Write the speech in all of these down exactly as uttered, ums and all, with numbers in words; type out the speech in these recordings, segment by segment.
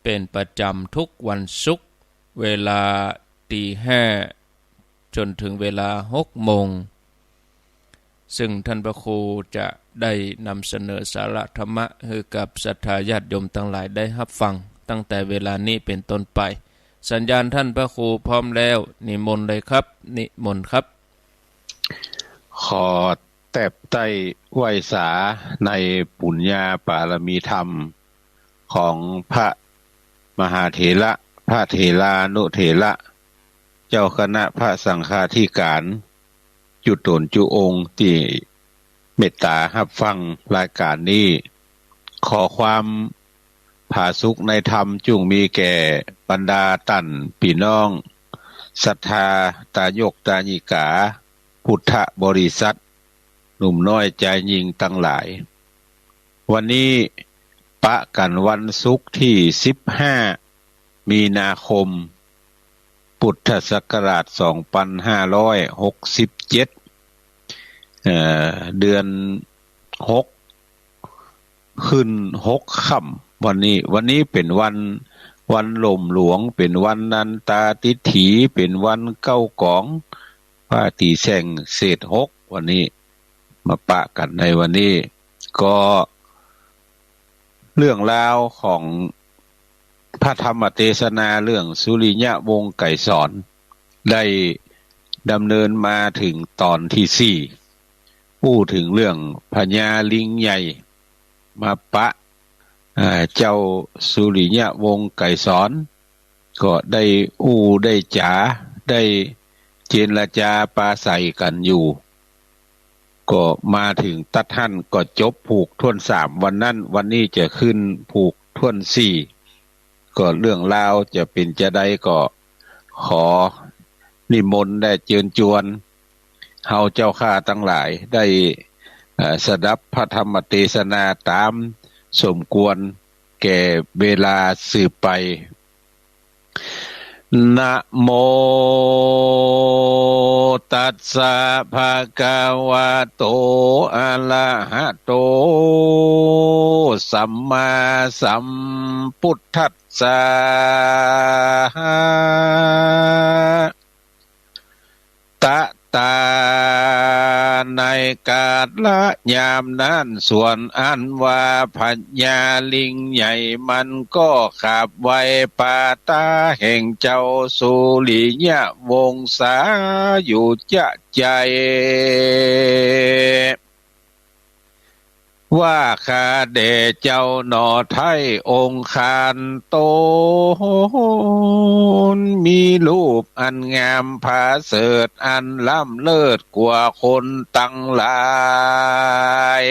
เป็นประจำทุกวันศุกร์ เวลาตีห้า จ๋นเถิงเวลาหกโมง ซึ่งต้านพระครูจะได้นำเสนอสาระธรรมะหื้อกับศรัทธาญาติโยมตังหลายได้ฮับฟัง ตั้งแต่เวลานี้เป๋นต้นไป สัญญาณต้านพระครูพร้อมแล้ว นิมนต์เลยครับ นิมนต์ครับ ขอแตบใต้ไหว้สาในปุญญาปารมีธรรมของพระมหาเถระ พระเถรานุเถระ เจ้าคณะพระสังฆาธิการ จุ๊ต๋นจุ๊องค์ตี้เมตต๋าฮับฟังรายก๋านนี้ ขอความผาสุกในธรรมจุ่งมีแก่บรรดาต้านปี้น้องศรัทธาตายกตายิกา พุทธบริษัท หนุ่มน้อยจายญิงตังหลาย วันนี้ปะกั๋นวันศุกร์ตี้สิบห้า มีนาคม พุทธศักราชสองปันห้าร้อยหกสิบเจ็ด เอ่อ เดือนหก ขึ้นหกค่ำ วันนี้ วันนี้เป๋นวัน วันหล่มหลวง เป๋นวันนันตาทิฏฐิ เป๋นวันเก๊ากอง ฟ้าตี๋แส่งเศษหก วันนี้ มาปะกั๋นในวันนี้ ก็เรื่องราวของพระธรรมเตสนาเรื่องสุริยวงศ์ไกรสร ได้ดำเนินมาเถิงต๋อนตี้สี่ อู้เถิงเรื่องพญาลิงใหญ่มาปะ อ่า เจ้าสุริยวงศ์ไกรสร ก็ได้อู้ได้จ๋า ได้เจรจาปราศรัยกั๋นอยู่ ก็มาเถิงตั๊ดหั้นก็จบผูกถ้วนสามวันนั้น วันนี้จะขึ้นผูกถ้วนสี่ ก็เรื่องราวจะเป๋นจาใดก็ขอนิมนต์และเจิญจวน เฮาเจ้าข้าตังหลายได้ เอ่อ สดับพระธรรมเตสนาต๋ามสมควรแก่เวลาสืบไป นะโม ตัสสะ ภะคะวะโต อะระหะโต สัมมาสัมพุทธัสสะ ตะตา ในกาละยามนั้น ส่วนอันว่าพญาลิงใหญ่มันก็ขาบไหว้ปาต๋าแห่งเจ้าสุริยวงศาอยู่จะใจ๋ ว่าข้าแด่เจ้าหนอไท้องคานโตน มีรูปอันงามผาเสริฐอันล้ำเลิศกว่าคนตังหลาย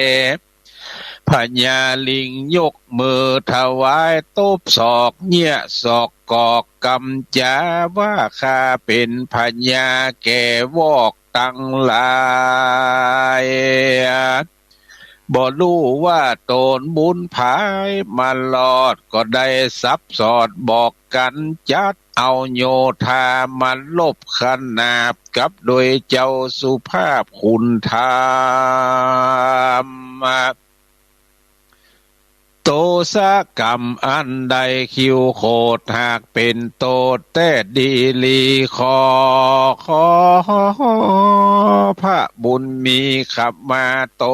พญาลิงยกมือถวายตบศอกเยียะศอกกอกกำจ๋าว่า ข้าเป๋นพญาแก่วอกตังหลาย บ่ฮู้ว่าต๋นบุญผายมารอด ก็ได้สับสอดบอกกั๋น จัดเอาโยธามาลบขนาบกับโดยเจ้าสุภาพขุนธรรม โตษะกรรมอันใดคิวโขดหากเป๋นโตษแต๊ดีหลี ขอ ขอพระบุญมีขมาโต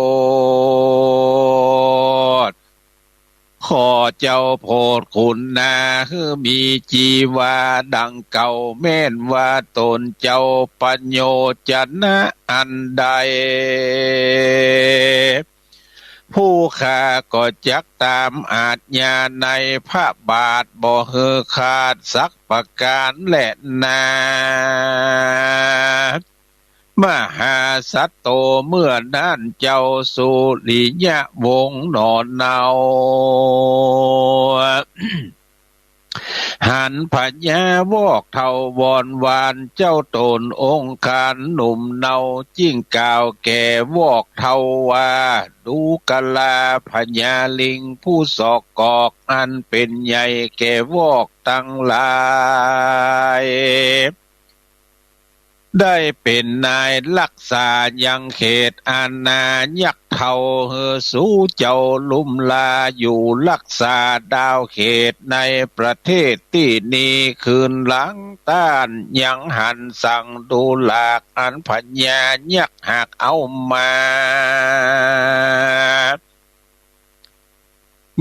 ษ ขอเจ้าโผดขุนนาหื้อมีจีวาดังเก่า แม่นว่าต๋นเจ้าประโยชน์จะนะอันใด ผู้ข้าก็จักต๋ามอาจญาในพระบาทบ่หื้อขาดสักประก๋านแลนา มหาสัตโต เมื่อนั้นเจ้าสุริยวงศ์หนอนเนา หันพญาวอกเฒ่าวอนวานเจ้าต๋นองคานหนุ่มเนา จึ่งกล่าวแก่วอกเฒ่าว่า ดูกราพญาลิงผู้ศอกกอกอันเป๋นใหญ่แก่วอกตังหลาย ได้เป๋นนายฮักษายังเขตอาณายักษ์เฒ่า หื้อสูเจ้าลุ่มลาอยู่ฮักษาดาวเขตในประเทศตี้นี้ คืนหลังต้านยังหันสังดูหลาก อันพญายักษ์หากเอามา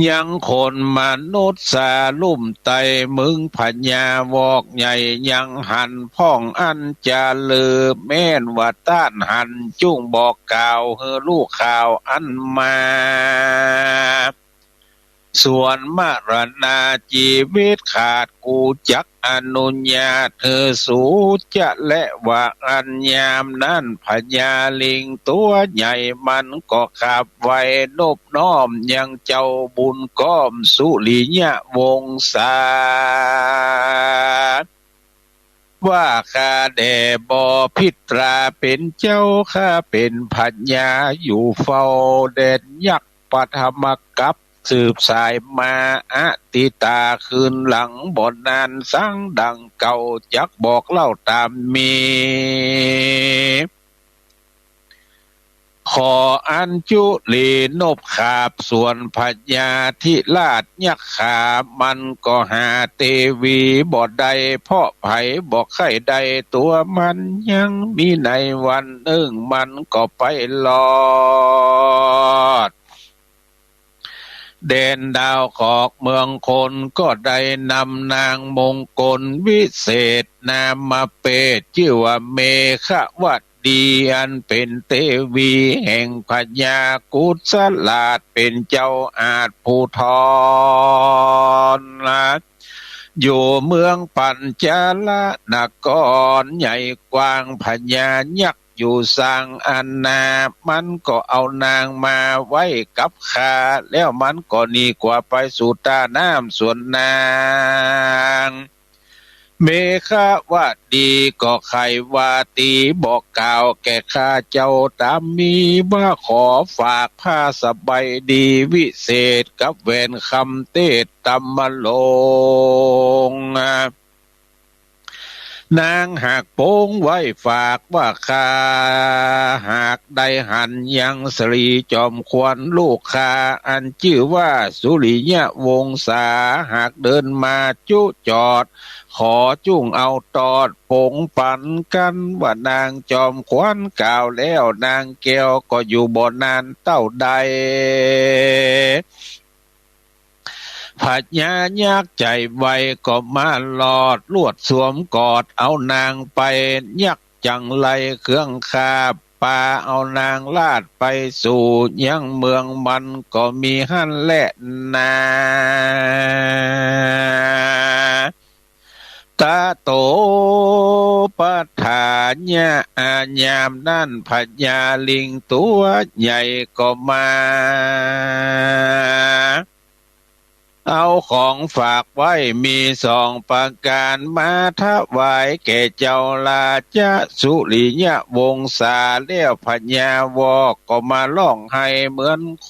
ยังคนมนุษย์สาลุ่มไต มึงพญาวอกใหญ่ยังหันพ่อง อันจะลือแม่นว่าต้านหัน จุ่งบอกกล่าวหื้อฮู้ข่าวอันมา ส่วนมรณาจีวิตขาด กูจักอนุญาตหื้อสูจะแลว่าอั้น ยามนั้นพญาลิงตั๋วใหญ่มันก็ขับไหว้นบน้อมยังเจ้าบุญก้อมสุริยวงศา ว่าข้าแด่บ่ผิดตราเป๋นเจ้า ข้าเป๋นพญาอยู่เฝ้าแดนยักษ์ปฐมกัป สืบสายมาอติตา คืนหลังบ่นานสังดังเก่า จักบอกเล่าต๋ามมี ขออัญชุลีนบขาบ ส่วนพญาธิราชยักขา มันก็หาเตวีบ่ได้ เพราะใผบ่ใค่ได้ตั๋วมัน ยังมีในวันนึ่งมันก็ไปรอด แดนดาวขอกเมืองคน ก็ได้นำนางมงคลวิเศษนามเปทย์ จื้อว่าเมขวดี อันเป๋นเตวีแห่งพญากุสลาช เป๋นเจ้าอาชภูธร อยู่เมืองปัญจาลนครใหญ่กว้าง พญายักษ์อยู่สร้างอาณา มันก็เอานางมาไว้กับข้า แล้วมันก็หนีกั๋วไปสู่ต้าน้ำ ส่วนนางเมขวดีก็ใค่ว่าตี้บอกกล่าวแก่ข้าเจ้าต๋ามมี ว่าขอฝากผ้าสบายดีวิเศษกับแหวนคำเทศตมรงค์ นางหากปงไว้ฝากว่าข้าหากได้หันยังสตรีจอมขวัญลูกข้า อันจื้อว่าสุริยวงศา หากเดินมาจุจอด ขอจุ่งเอาตอดปงปันกั๋น ว่านางจอมขวัญกล่าวแล้ว นางแก้วก็อยู่บ่นานเต้าใด พญายักษ์ใจ๋ไวก็มารอด ลวดสวมกอดเอานางไป ยักษ์จั่งไล่เครื่องคาบ ปาเอานางลาดไปสู่ยังเมือง มันก็มีหั้นแลนา ตะโตปะถายะ อา ยามนั้นพญาลิงตั๋วใหญ่ก็มา เอาของฝากไว้มีสองประก๋าน มาถวายแก่เจ้าราชสุริยวงศา แล้วพญาวอกก็มาฮ้องไห้เหมือนค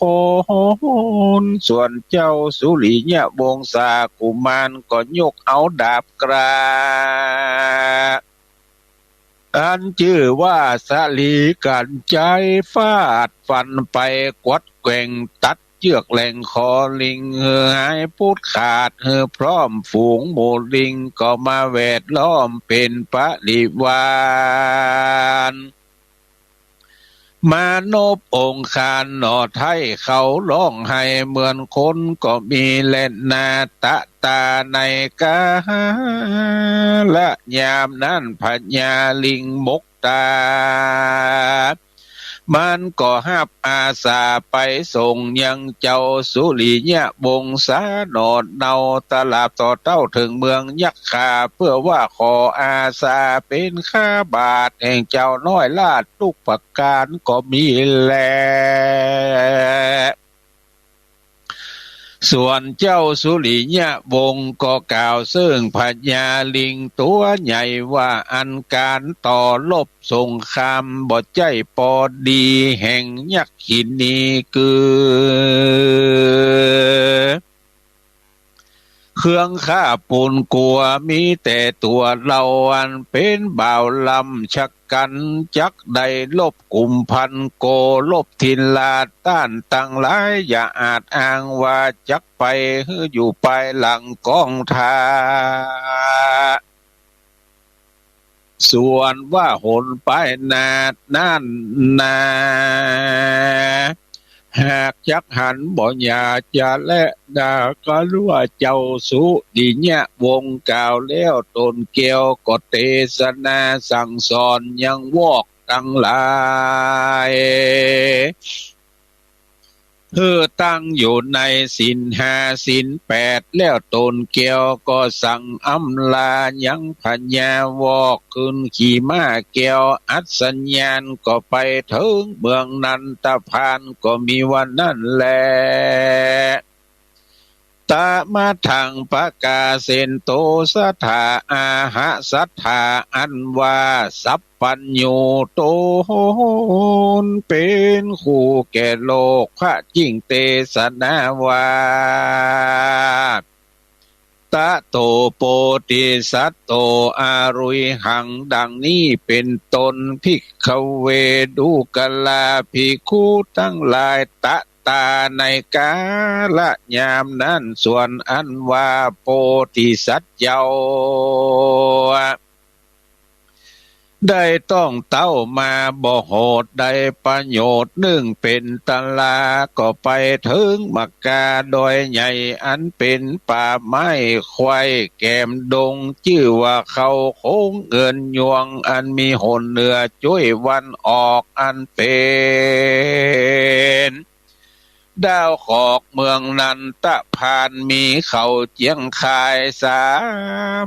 น ส่วนเจ้าสุริยวงศากุมารก็ยกเอาดาบกล้า อันจื้อว่าสะหลีกัญไชย ฟาดฟันไปกวัดแกว่งตัดเจื้อกแหล่งคอลิง หื้อหายปูดขาด หื้อพร้อมฝูงหมู่ลิงก็มาแวดล้อมเป๋นปริวาร มานพองค์คานหน่อไท้เขาฮ้องไห้เหมือนคนก็มีแลนา ตะตาในกาละยามนั้นพญาลิงมกตา มันก็ฮับอาสาไปส่งยังเจ้าสุริยวงศาหนอเนา ตราบต่อเต้าเถิงเมืองยักขา เพื่อว่าขออาสาเป๋นข้าบาทแห่งเจ้าน้อยราช ทุกประก๋านก็มีแล ส่วนเจ้าสุริยวงศ์ก็กล่าวเซิ่งพญาลิงตั๋วใหญ่ว่า อันก๋านต่อรบสงครามบ่ใจ้ปอดีแห่งยักขินีกือ เครื่องฆ่าปูนกั๋ว มีแต่ตั๋วเฮาอันเป๋นบ่าวลำชะกั๋น จักได้ลบกุมภัณฑ์โก ลบถิ่นราชต้านตังหลาย อย่าอาจอ้างว่าจักไป หื้ออยู่ปายหลังกองถ่า ส่วนว่าหนปายหน้านั้นนา หากจักหันบ่อย่าจะแลนากั๋นว่าเจ้าสุริยะวงศ์กล่าวแล้ว ต๋นแก้วก็เตสนาสั่งสอนยังวอกตังหลาย หื้อตั้งอยู่ในศีลห้าศีลแปด แล้วต๋นแก้วก็สั่งอำลายังพญาวอก ขึ้นขี่ม้าแก้วอัศญาณ ก็ไปเถิงเมืองนันทพาน ก็มีวันนั้นแล ตะมะทังปะกาเสนโต สัตถาอาหะ สัตถาอันว่าสัพพัญญู ต๋นเป๋นครูแก่โลก พระจิ่งเตสนาว่า ตะโต โพธิสัตโต อะริหัง ดังนี้เป๋นต้น ภิกขเว ดูกราภิกขุตังหลาย ตะตา ในกาละยามนั้น ส่วนอันว่าโพธิสัตว์เจ้า ได้ต้องเต้ามาบ่หด ได้ประโยชน์นึ่งเป๋นตรา ก็ไปเถิงมคคาดอยใหญ่ อันเป๋นป่าไม้ไขว่แก้มดง จื้อว่าเขาโขงเงินยวง อันมีหนเหนือจ้วยวันออก อันเป๋น ดาวขอกเมืองนันทพาน มีเขาเจียงคายสา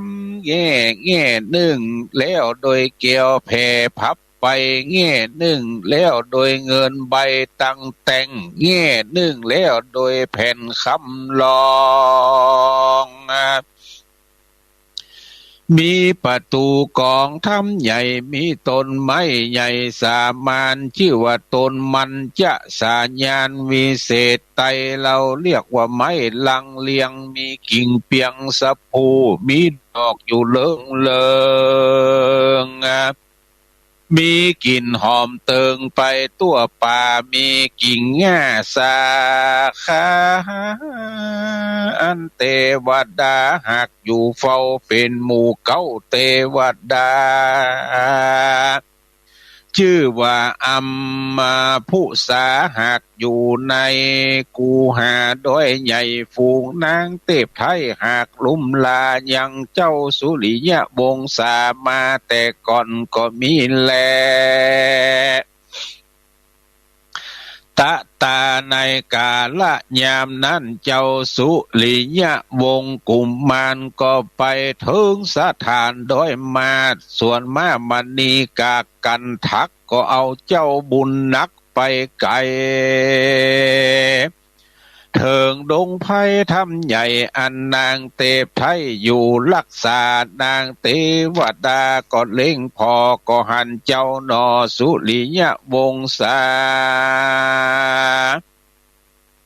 มแง่ แง่นึ่งแล้วโดยแก้วแผ่พับไป แง่นึ่งแล้วโดยเงินใบตังแต่ง แง่นึ่งแล้วโดยแผ่นคำลอง มีประตู๋ก๋องถ้ำใหญ่ มีต้นไม้ใหญ่สามาน จื้อว่าต้นมัญจสาญาณวิเศษ ไตรเราเรียกว่าไม้ลังเลียง มีกิ่งเปียงสะพู มีดอกอยู่เริงเริง มีกลิ่นหอมเติงไปทั่วป่า มีกิ่งหญ้าสาขา อันเตวดาหากอยู่เฝ้า เป๋นหมู่เก๊าเตวดา จื้อว่าอัมมาพุสา หากอยู่ในกูหาดอยใหญ่ ฝูงนางเทพไทยหากลุ่มลายังเจ้าสุริยวงศา มาแต่ก่อนก็มีแล ตะตา ในกาละยามนั้น เจ้าสุริยวงศ์กุมารก็ไปเถิงสถานดอยมาด ส่วนม้ามณีกากันทักก็เอาเจ้าบุญหนักไปไก๋ เถิงดงไพรถ้ำใหญ่ อันนางเทพไทยอยู่รักษา นางเตวดาก็เล็งผ่อ ก็หันเจ้าหน่อสุริยวงศา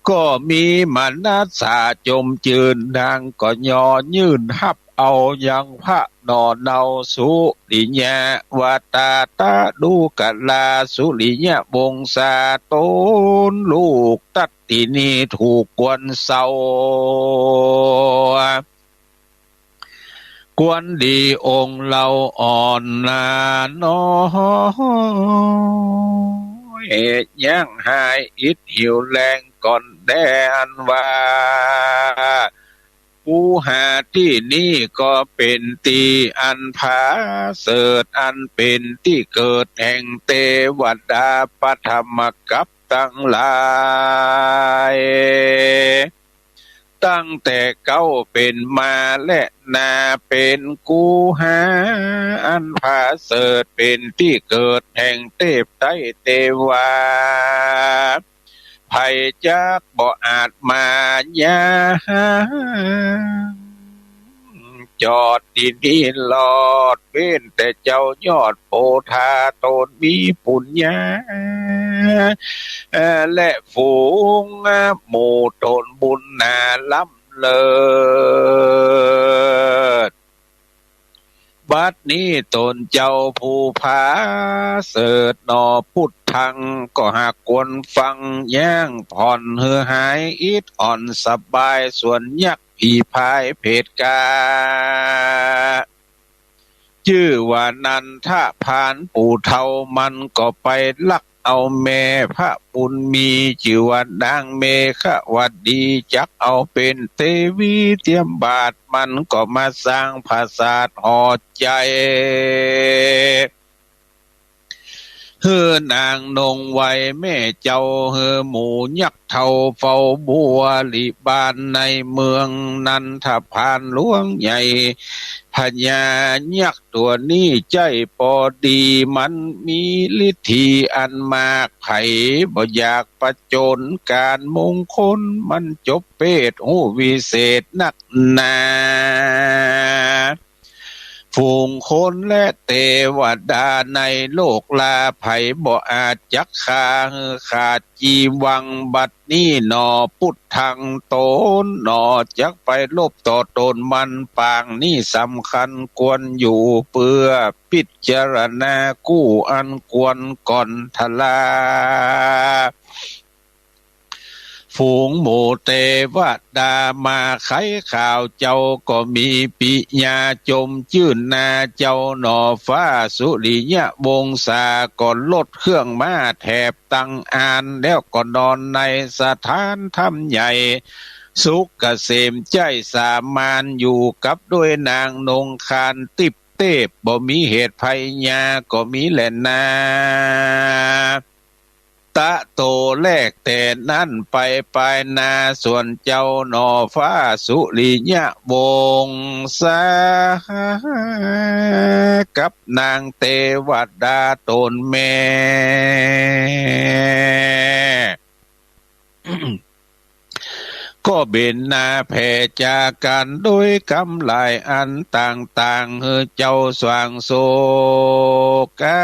ก็มีมนัสสาจมจื้น นางก็ย่อยื่นฮับเอายังพระหน่อเนาสุริยวตา ตะดูกราสุริยวงศา ต๋นลูกตัตตินีถูกกวนเศร้า ควรดีองค์เฮาอ่อนนาน้อย ยังหายอิดหิวแรงก่อนแด่ อันว่า กูหาตี้นี้ก็เป๋นตี้อันผาเสริฐ อันเป๋นตี้เกิดแห่งเตวดาปฐมกัปตังหลาย ตั้งแต่เก๊าเป๋นมาและนา เป๋นกูหาอันผาเสริฐ เป๋นตี้เกิดแห่งเทพไตรเตวา ใผจักบ่อาจมายัง จอดตี้นี้รอด เว้นแต่เจ้ายอดโพธา ต๋นมีปุญญา เอ่อ และฝูงหมู่ต๋นบุญหนาล้ำเลิ บัดนี้ต๋นเจ้าผู้ผาเสริฐหนอ ปุทธัง ก็หากควรฟัง ย่างผ่อนหื้อหายอิดอ่อนสบาย ส่วนยักษ์ผีพายเผตกา จื้อว่านันทะพานปู่เฒ่า มันก็ไปลักเอาแม่พระบุญมี จื้อว่านางเมขวดี จักเอาเป๋นเตวีเตียมบาตร มันก็มาสร้างผาสาทหอใจ๋ หื้อนางนงไว้แม่เจ้า หื้อหมู่ยักษ์เฒ่าเฝ้าบริบาลในเมือง นันทะพานหลวงใหญ่ พญายักษ์ตั๋วนี้ใจ้ปอดี มันมีฤทธีอันมาก ใผบ่อยากประจนก๋านมงคล มันจบเปดฮู้วิเศษนักหนา ฝูงคนและเตวดาในโลกลา ใผบ่อาจจักฆ่าหื้อขาดจีวัง บัดนี้หนอ ปุทธัง ต๋นหนอ จักไปรบต่อต๋น มันปางนี้สำคัญควรอยู่ เปื้อพิจารณากู้อันควรก่อนทรา ฝูงหมู่เตวดามาไขข่าว เจ้าก็มีปิญญาจมจื้นนา เจ้าหนอฟ้าสุริยวงศา ก็ลดเครื่องม้าแถบตังอาน แล้วก็นอนในสถานธรรมใหญ่ สุขเกษมใจ้สามาน อยู่กับด้วยนางนงคานติบเตบ บ่มีเหตุภัยยาก็มีแลนา ตะโตแลกแต่นั้นไปปายนา ส่วนเจ้าหนอฟ้าสุริยวงศา กับนางเตวดาต๋นแม่ ก็เบญจาแผ่จากั๋นโดยกำหลายอันต่างๆ หื้อเจ้าสว่างโศกา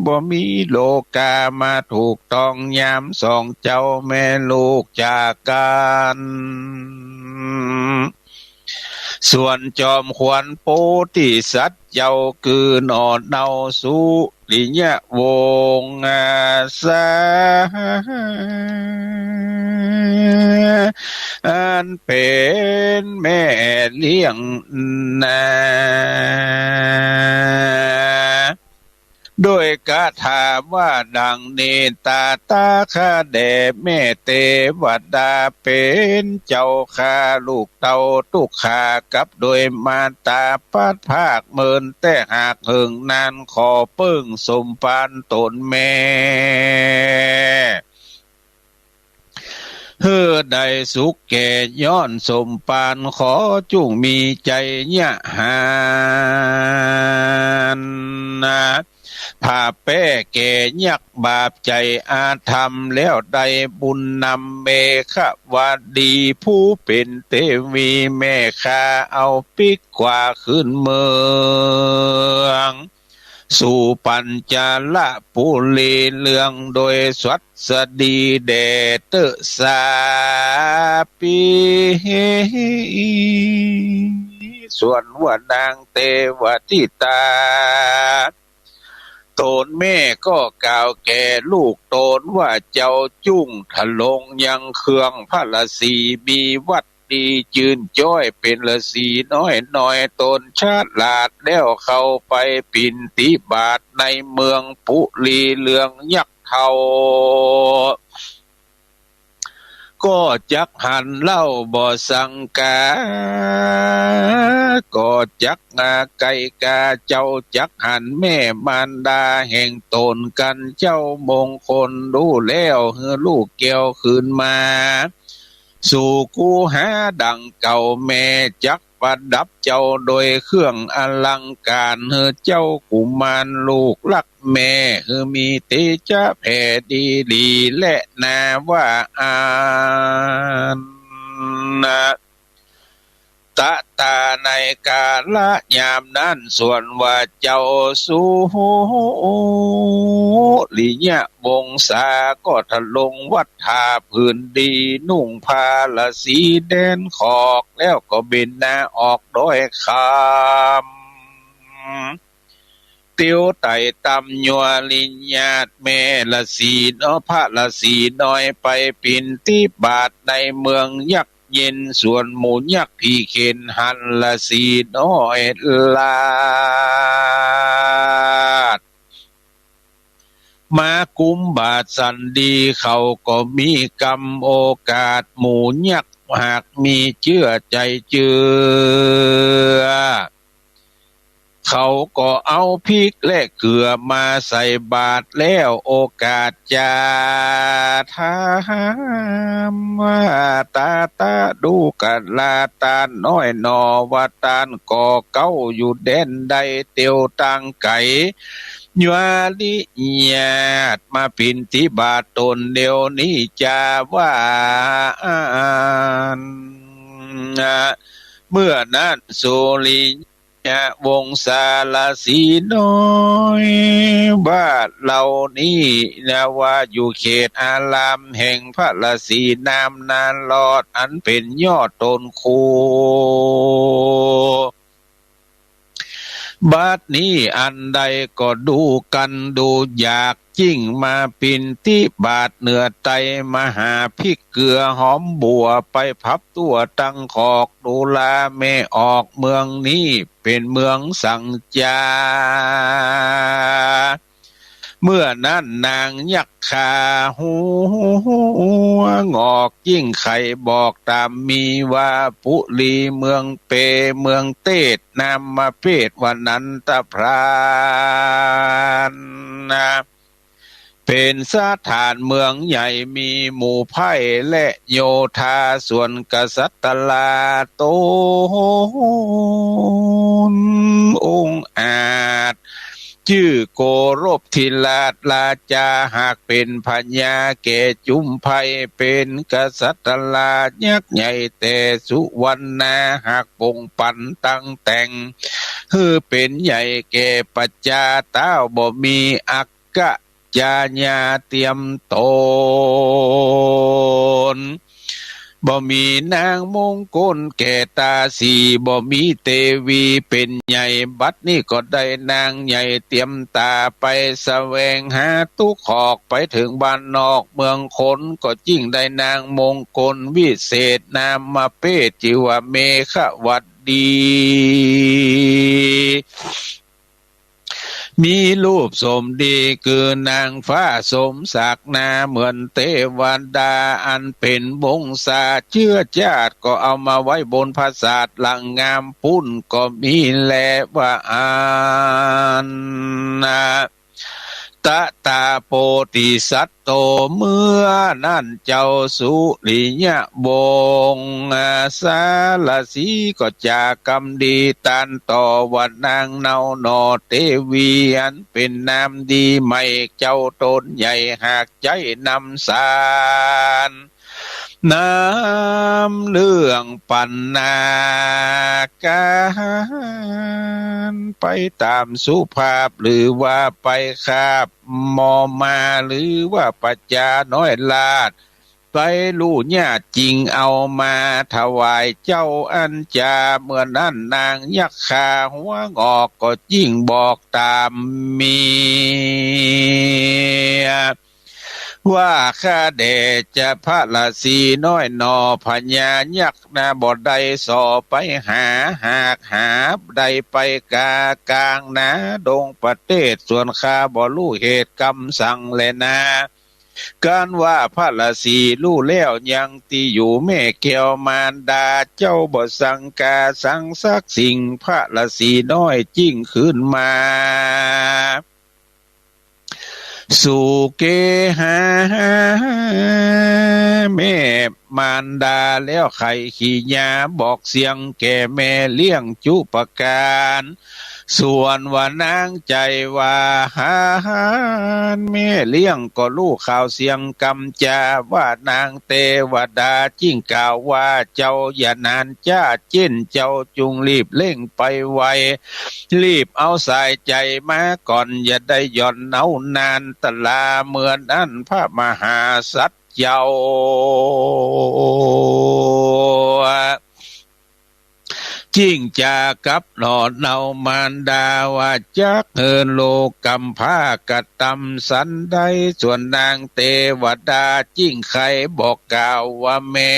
บ่มีโลกามาถูกต้องยามสองเจ้าแม่ลูกจากกั๋น ส่วนจอมขวัญโพธิสัตว์เจ้า คือหน่อเนาสุริยวงศา อันเป๋นแม่เลี้ยงนา โดยกถาว่าดังนี้ ตถาคตแด่แม่เตวดาเป๋นเจ้าข้า ลูกเต้าตุ๊กขากับโดยมารตาพัดพรากเมิน แต่หากเหิงนานขอเปิ้งสมภารต๋นแม่ หื้อได้สุขแก่ย้อนสมภาร ขอจุ่งมีใจ๋ยะหานะ ผ่าแป้แก่ยักษ์บาปใจ๋อาธรรม แล้วได้บุญนำเมขวดี ผู้เป๋นเตวีแม่ข้า เอาปิ๊กกว่าขึ้นเมือง สู่ปัญจลปุรีเรือง โดยสวัสดีแด่เต๊อะสาปี ส่วนว่านางเตวทิตา ต๋นแม่ก็กล่าวแก่ลูกต๋นว่า เจ้าจุ่งทรงยังเครื่องพระฤๅษี มีวัตร ดีจืนจ้อย เป๋นฤๅษีน้อยหน่อย ต๋นฉลาดแล้วเข้าไปปิณฑบาตในเมืองปุรีเรืองยักษ์เฒ่า ก็จักหันเล่าบ่สังกา ก็จัก อ่า ไก่กา เจ้าจักหันแม่มารดาแห่งต๋นกั๋น เจ้ามงคล ฮู้แล้วหื้อลูกแก้วคืนมา สู่คูหาดังเก่า แม่จักประดับเจ้าโดยเครื่องอลังก๋าร หื้อเจ้ากุมารลูกรักแม่ หื้อมีเตจะแผ่ดีหลี และนาว่าอันนะ ตะตา ในกาละยามนั้น ส่วนว่าเจ้าสุริยวงศาก็ทรงวัตถาผืนดี นุ่งผ้าราสีแดนขอก แล้วก็เบญจาออกดอยคำ เตียวไต่ตำยัวริญาติแม่ราสีน้อย พระราสีน้อยไปปิณฑบาตในเมืองยักษ์เย็น ส่วนหมู่ยักษ์ผีเข็ญหันราสีน้อยลาดมากุมบาตรสันดี เขาก็มีกำโอกาส หมู่ยักษ์หากมีเจื้อใจ๋เจื้อ เขาก็เอาพริกและเกลือมาใส่บาตรแล้ว โอกาสจะถามว่า ตาตาดูกราตาน้อยหน่อ ว่าต้านก่อเก๊าอยู่แดนใด เตียวตางไก๋ ยัวริญาติมาปิณฑบาตตนเดี๋ยวนี้จา ว่าอั้น เมื่อนั้นสุริยวงศาราสีน้อยว่า เหล่านี้นะ ว่าอยู่เขตอารามแห่งพระราสีน้ำนารอด อันเป๋นยอดต้นคู บัดนี้อันใดก็ดูกั๋นดูอยาก จึงมาปิณฑบาตเหนือไต้ มาหาพริกเกลือหอมบั่ว ไปผับตั๋วตังขอก ดูราแม่ออก เมืองนี้เป๋นเมืองสังจา เมื่อนั้นนางยักขาหัวหงอก จึงไขบอกต๋ามมีว่า ปุรีเมืองเป เมืองเตศ นามเปศว่านันทพรานนะ เป๋นสถานเมืองใหญ่ มีหมู่ไพร่และโยธา ส่วนกษัตราต๋นองอาจ จื้อโกรบธิราชราจา หากเป๋นพญาแก่จุมไพร่ เป๋นกษัตรายักษ์ใหญ่แต่สุวรรณา หากปงปันตังแต่ง หื้อเป๋นใหญ่แก่ประจา เต้าบ่มีอักขจาญาเตียมตน บ่มีนางมงคลแก่ต๋าสี บ่มีเตวีเป๋นใหญ่ บัดนี้ก็ได้นางใหญ่เตียมต๋า ไปแสวงหาตุ๊กขอก ไปเถิงบ้านนอกเมืองคน ก็จึงได้นางมงคลวิเศษ นามเปศจื้อว่าเมขวัตตี มีรูปสมดี คือนางฟ้าสมศักดิ์นา เหมือนเตวดาอันเป๋นวงศาเจื้อจาติ ก็เอามาไว้บนผสาทหลังงามปุ้นก็มีแล ว่าอั้นนะ ตะตาโพธิสัตโต เมื่อนั้นเจ้าสุริยวงศาราสีก็จากำดีตรัสต่อว่านางเนาหน่อเตวี อันเป๋นนามดีใหม่ เจ้าต๋นใหญ่หากใจ๊นำสารนำเรื่องปัญหาก๋านไปต๋ามสุภาพ หรือว่าไปคาบหม้อมา หรือว่าประจาน้อยราช ไปลู่ญาติจึงเอามาถวายเจ้า อันจา เมื่อนั้นนางยักขาหัวหงอกก็จึ่งบอกต๋ามเมีย ว่าข้าแด่จะพระราสีน้อยหน่อ พญายักษ์นาบ่ได้ส่อไปหา หากหาได้ไปกากลางนาดงประเทศ ส่วนข้าบ่ฮู้เหตุกำสังแลนา กันว่าพระราสีฮู้แล้วยังตี้อยู่แม่แก้วมารดา เจ้าบ่สังกาสังสักสิ่ง พระราสีน้อยจึ่งคืนมา สู่เกหาแม่ มารดาแล้วใค่ขี้ยาบอกเสียงแก่แม่เลี้ยงจุ๊ประก๋าน ส่วนว่านางใจ๋ว่าหาญ แม่เลี้ยงก็ฮู้ข่าวเสียงกำจ๋าว่านางเตวดา จึงกล่าวว่า เจ้าอย่านานจ๊า เจ้นเจ้าจุ่งรีบเร่งไปไว รีบเอาสายใจ๋มาก่อน อย่าได้หย่อนเนาะนาน ตะลาเมื่อนั้นพระมหาสัตว์เจ้า จึงจ๋ากับหน่อเนาะมารดาว่า จักหื้อลูกกำพร้ากระตำสันใด ส่วนนางเตวดาจึงใค่บอกกล่าวว่า แม่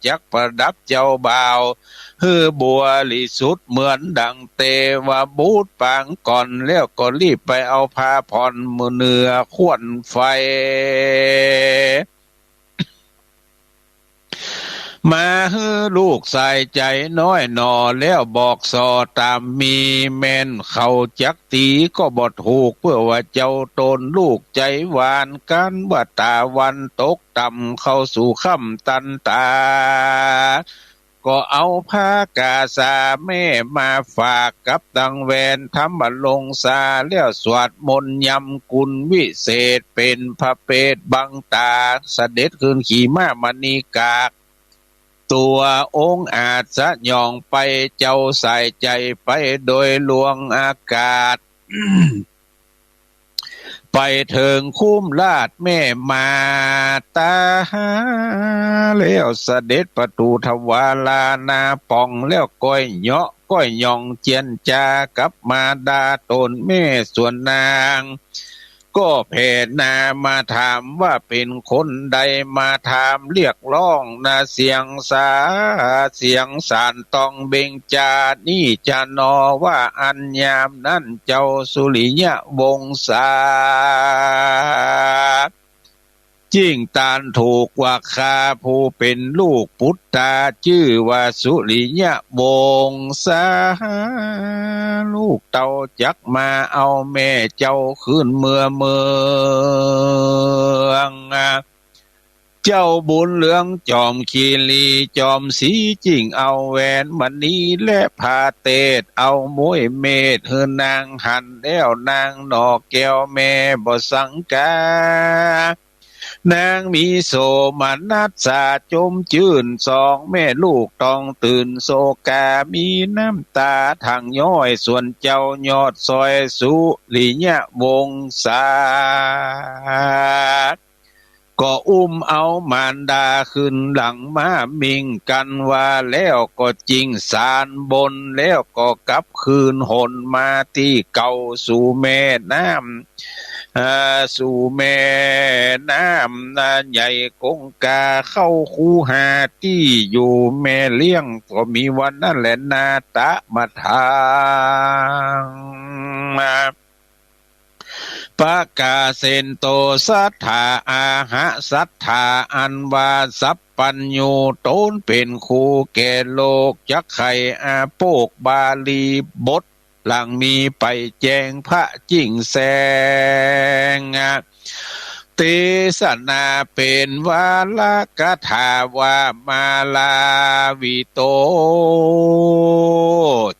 จักประดับเจ้าบ่าว หื้อบริสุทธิ์เหมือนดังเตวบุตรปางก่อน แล้วก็รีบไปเอาผ้าผ่อนเนื้อข่วนไฟ มาหื้อลูกสายใจ๋น้อยหน่อ แล้วบอกส่อต๋ามมี แม่นเขาจักตี๋ก็บ่ถูก เปื้อว่าเจ้าต๋นลูกใจ๋หวาน กั๋นว่าต๋าวันตกต่ำเข้าสู่ค่ำตันต๋า ก็เอาผ้ากาสาแม่มาฝากกับตังแหวนธรรมรงสา แล้วสวดมนต์ยำกุณวิเศษ เป๋นพระเปรตบังต๋า เสด็จขึ้นขี่ม้ามณีกาก ตั๋วองอาจสยองไป เจ้าสายใจ๋ไปโดยลวงอากาศ ไปเถิงคุ้มราชแม่มาต๋า แล้วเสด็จประตูทวารานาป่อง แล้วก้อยเหยาะก้อยหย่องเจียรจ๋ากับมารดาต๋นแม่ ส่วนนาง ก็แผ่หน้ามาถามว่าเป๋นคนใด มาถามเรียกร้องนาเสียงสา เสียงสานต้องเบ่งจ๋า นี่จะหนอว่าอันยามนั้นเจ้าสุริยวงศา จึงตานถูกว่าข้าผู้เป๋นลูกปุตตา จื้อว่าสุริยวงศา ลูกเต้าจักมาเอาแม่เจ้าคืนเมือเมือง เจ้าบุญเหลืองจอมคีรีจอมศรี จึงเอาแหวนมณีและผ้าเตศ เอาม้วยเมธหื้อนางหัน แล้วนางหน่อแก้วแม่บ่สังกา นางมีโสมนัสสาจมจื้น สองแม่ลูกต้องตื่นโศกา มีน้ำต๋าถังย้อย ส่วนเจ้ายอดซอยสุริยวงศา ก็อุ้มเอามารดาขึ้นหลังม้ามิ่งกั๋นว่า แล้วก็จิ่งสานบน แล้วก็กลับคืนหนมาตี้เก่าสู่แม่น้ำ เอ่อ สู่แม่น้ำนาใหญ่คงคาเข้าคูหาตี้อยู่แม่เลี้ยง ก็มีวันนั้นแหละนาตะมาทาง ประกาเสนโตสัตถาอาหะสัตถา อันว่าสัพพัญญูต๋นเป๋นครูแก่โลก จักใค่อาโปกบาลีบท หลังนี้ไปแจ้งพระจิ่งแสง เตสนาเป๋นวาระกถาว่า มาลาวิโต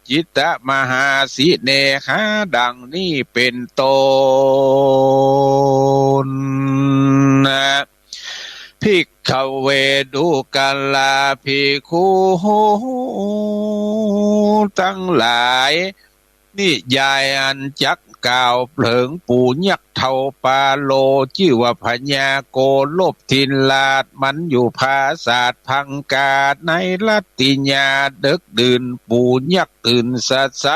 จิตตมหาสิเนหา ดังนี้เป๋นต้น ภิกขเว ดูกราภิกขุ ตังหลาย นิยายอันจักกล่าวเถิงปู่ยักษ์เฒ่าปาโล จื้อว่าพญาโกลบทินราช มันอยู่ผาสาทพังกา ในรัตติยาดึกดื่น ปู่ยักษ์ตื่นสะใส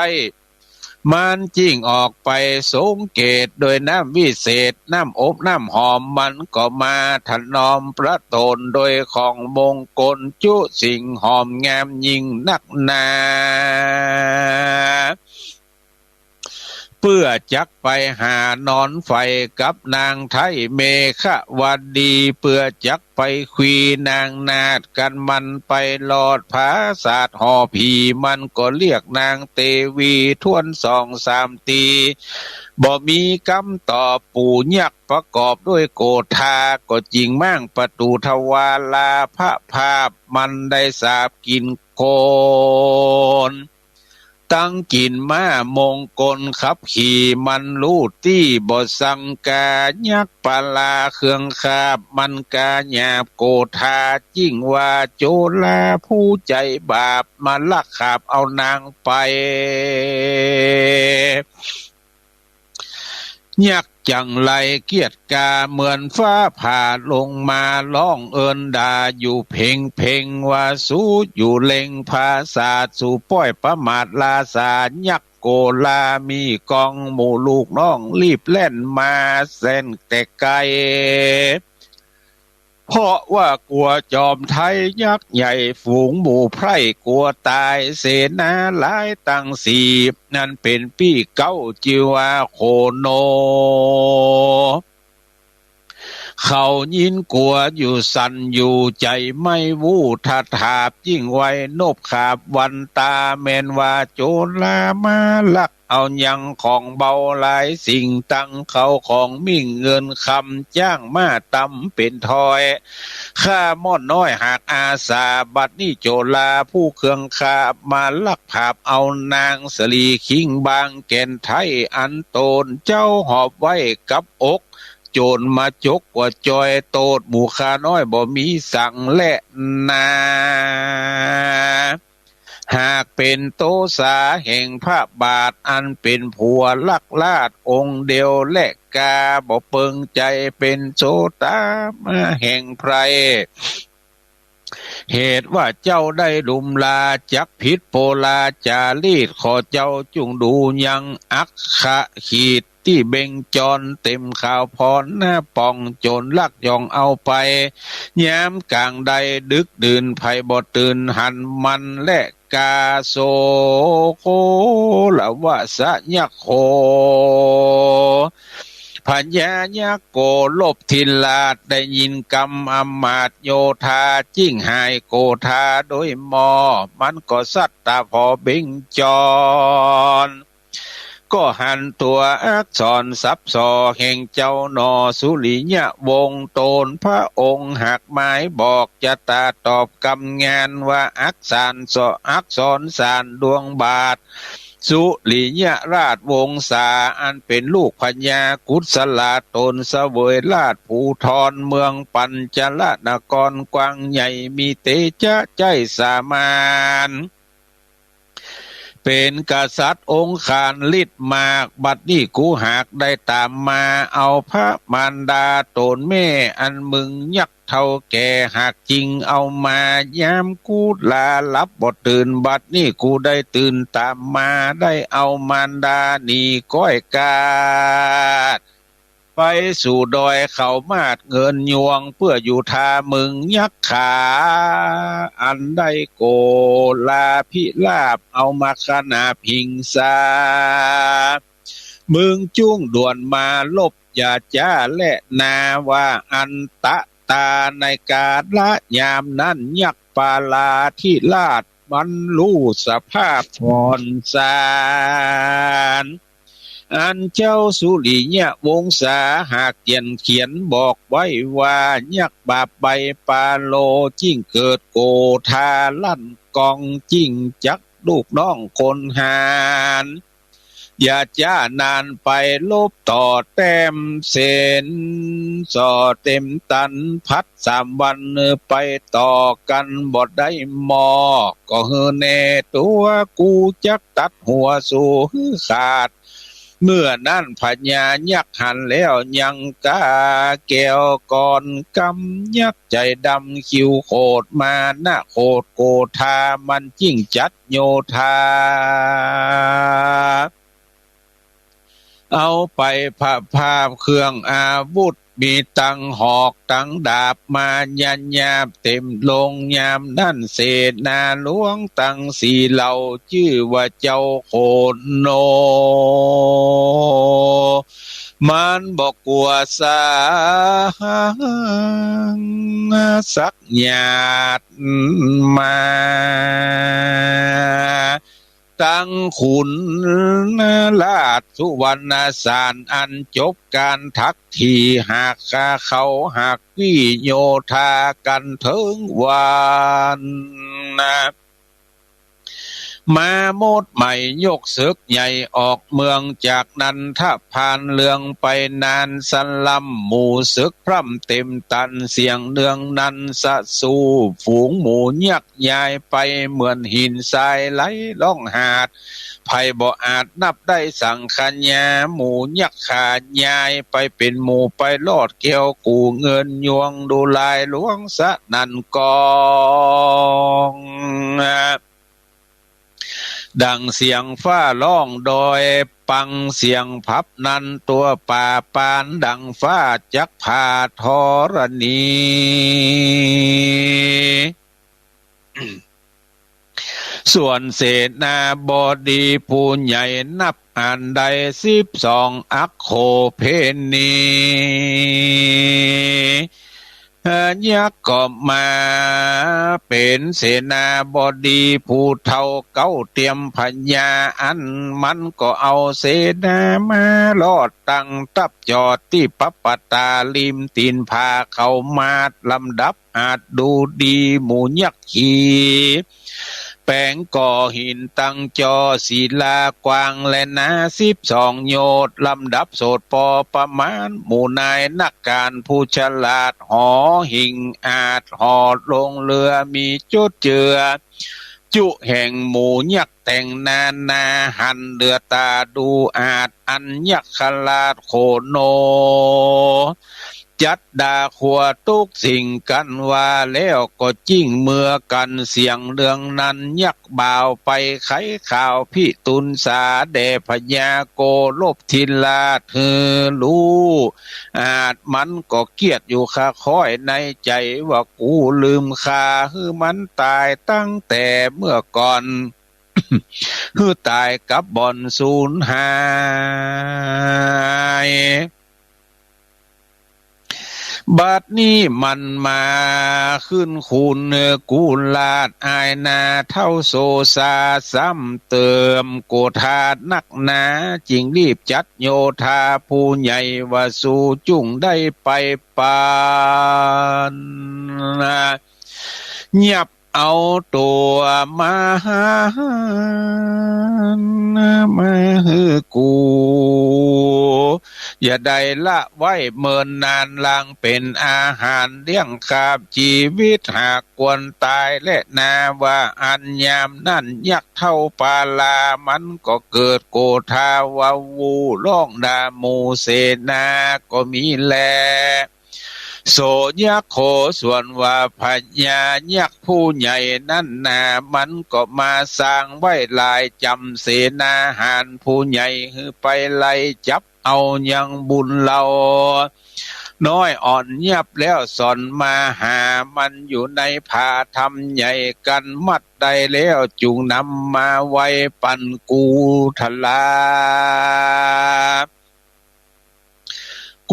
มันจิ่งออกไปสงเกตโดยน้ำวิเศษ น้ำอบน้ำหอม มันก็มาถนอมพระต๋นโดยของมงคล จุสิ่งหอมงามยิ่งนักหนา เปื้อจักไปหานอนใฝ่กับนางไท้เมขวดี เปื้อจักไปคุยนางนาฏ กันมันไปรอดผาสาทหอผี มันก็เรียกนางเตวีถ้วนสองสามตี บ่มีกำตอบ ปู่ยักษ์ประกอบด้วยโกธา ก็จิ่งม้างประตู๋ทวารา พระภาพมันได้สาปกิ๋นคน ตังกิ๋นม้ามงคลขับขี่ มันฮู้ตี้บ่สังกา ยักษ์ปลาเครื่องคาบ มันกาหยาบโกธา จิ่งว่าโจราผู้ใจ๋บาป มาลักขาบเอานางไป ยักษ์จั่งไรเกียจกา เหมือนฟ้าผ่าลงมา ฮ้องเอิ้นด่าอยู่เพ็งๆ ว่า สูอยู่เล็งผาสาท สูป้อยประมาทราษา ยักษ์โกรามีกอง หมู่ลูกน้องรีบแล่นมาแสนแต่ไกล เพราะว่ากั๋วจอมไท้ยักษ์ใหญ่ ฝูงหมู่ไพร่กั๋วต๋าย เสนาหลายตังสี่ นั้นเป๋นปี้เก๊าจื้อว่าโขโน เขายินกั๋วอยู่สั่นอยู่ ใจ๋ไม่ฮู้ถาดถาบ ยิ่งไวนบขาบวันตา แม่นว่าโจรามาลักเอายังของเบาหลายสิ่ง ตังเข้าของมิ่งเงินคำ จ้างมาตำเป๋นถ้อย ข้าม่อนน้อยหากอาสา บัดนี้โจราผู้เครื่องคาบ มาลักผาบเอานางสะหลีคิงบางแก่นไท้ อันตนเจ้าหอบไว้กับอก โจ๋รมาจกกั๋วจอย โต้ษหมู่ข้าน้อยบ่มีสังแลนา หากเป๋นโตษาแห่งพระบาท อันเป๋นผัวลักราชองค์เดียวแล กาบ่เปิงใจ๋เป๋นโสตามาแห่งใผ เหตุว่าเจ้าได้ลุมลา จักผิดโปราจารีต ขอเจ้าจุ่งดูยังอักขขีดตี้เบ่งจร เต็มขาวพรหน้าป่อง โจ๋รลักย่องเอาไป ยามก๋างใดดึกดื่น ใผบ่ตื่นหันมันแล กาโสโคละวะสะยักโข พญายักษ์โกลบทิราช ได้ยินกำอำมาตย์โยธา จิ่งหายโกธาโดยหม้อ มันก็สัตตาผอเบ่งจร ก็หันตั๋วอักษรสับสอแห่งเจ้าหนอ สุริยวงศ์ตนพระองค์หากหมายบอก จะตาตอบกำงานว่าอักษรสอ อักษรสารดวงบาท สุริยราชวงศา อันเป๋นลูกพญากุสลา ตนเสวยราชภูธร เมืองปัญจลนครกว้างใหญ่ มีเตจะใจ้สามารถ เป๋นกษัตริย์องค์คานฤทธิ์มาก บัดนี้กูหากได้ต๋ามมา เอาพระมารดาตนแม่ อันมึงยักษ์เฒ่าแก่ หากจิ่งเอามา ยามกูลาหลับบ่ตื่น บัดนี้กูได้ตื่นต๋ามมา ได้เอามารดาหนีก้อยกาด ไปสู่ดอยเขามาดเงินยวง เปื้ออยู่ทาเมืองยักขา อันได้โกลาภิราบ เอามาขนาบหิงสา มึงจุ่งด่วนมาลบอย่าจ๊าแลนา ว่าอันตะตา ในกาละยามนั้น ยักปาลาธิราชมันฮู้สภาพผ่อนสาร อันเจ้าสุริยวงศาหากเจียนเขียนบอกไว้ว่า ยักบาปใบปาโล จิ่งเกิดโกธาลั่นกอง จิ่งจักลูกน้องคนหาร อย่าจ๊านานไปลบต่อแต้มเสน ส่อเต็มตันพัดสามวัน ไปต่อกั๋นบ่ได้หม้อ ก็หื้อแน่ตั๋วกูจักตัดหัวสูหื้อขาด เมื่อนั้นพญายักษ์หันแล้วยังกาแก้วก่อนกำ ยักษ์ใจ๋ดำคิ้วโขดมานะโขดโกธา มันจิ่งจัดโยธา เอาไปพระภาพเครื่องอาวุธ มีตังหอกตังดาบมาหยาบๆ เต็มโลงยามนั้น เสนาหลวงตังสี่เหล่า จื้อว่าเจ้าโขนโน มันบ่กั๋วสัก สักหยาดมา ตังขุนราชสุวรรณสาร อันจบก๋านถักถี่หากเขาหากปี้โยธากั๋นเถิงวาน มาหมดใหม่ยกเสิกใหญ่ออกเมือง จากนั้นถ้าผ่านเรื่องไปนานสะล้ำ หมู่เสิกพร่ำเต็มตัน เสียงเรื่องนั้นสะสู้ฝูงหมู่ยักษ์ ยายไปเหมือนหินทรายไหลล่องหาด ใผบ่อาจนับได้สังขยา หมู่ยักษ์ขายายไปเป๋นหมู่ไปรอด แก้วกู่เงินยวงดูลายหลวงสนั่นก้อง ดังเสียงฟ้าร้องดอยปัง เสียงผับนั้นตัวป่าปานดังฟ้าจักผ่าธรณี ส่วนเสนาบดีผู้ใหญ่นับอันได้สิบสองอัคโขเภณี ยักษ์ก็มาเป๋นเสนาบดีผู้เฒ่าเก๊าเตียมพญา อันมันก็เอาเสนามารอดตั้งทัพจอดตี้ปับปะตาริมตี๋นผาเขามาด ลำดับอาจดูดีหมู่ยักษ์ขี่ แป๋งก่อหินตังจอศิลากว้างและหนาสิบสองโยชน์ ลำดับโสดปอประมาณ หมู่นายนักก๋านผู้ฉลาดหอหิ่งอาจหอดลงเรือมีจุดเจือ จุแห่งหมู่ยักษ์แต่งนานาหันเหลือต๋าดูอาจ อันยักษ์ขราชโขนโน จัดดาขัวทุกสิ่งกั๋นว่าแล้วก็จิ้งเมือกั๋น เสียงเรื่องนั้นยักษ์บ่าวไปไขข่าวพิทูลสาแด่พญาโกลบทิราชหื้อฮู้ อาจมันก็เคียดอยู่ค่าค้อยในใจ๋ว่า กูลืมฆ่าหื้อมันต๋ายตั้งแต่เมื่อก่อน หื้อต๋ายกับบ่อนสูญหาย บัดนี้มันมาขึ้นคูนกูราชอายหน้าเฒ่าโสสา ซ้ำเติมโกธานักหนา จึงรีบจัดโยธาผู้ใหญ่ว่า สูจุ่งได้ไปปาน ยับเอาตั๋วมหารมาหื้อกู อย่าได้ละไว้เมินนาน ลางเป๋นอาหารเลี้ยงคาบจีวิต หากควรต๋ายแลนา ว่าอั้น ยามนั้นยักษ์เฒ่าปาลา มันก็เกิดโกธาว่า อู้ร้องด่าหมู่เสนาก็มีแล โสยักษ์โข ส่วนว่าพญายักษ์ผู้ใหญ่นั้นนา มันก็มาสร้างไว้หลายจ๋ำ เสนาหารผู้ใหญ่หื้อไปไล่จับเอายังบุญเหล่าน้อยอ่อนยับแล้ว ส่อนมาหามันอยู่ในผาถ้ำใหญ่ กั๋นมัดได้แล้ว จุ่งนำมาไว้ปันกูทรา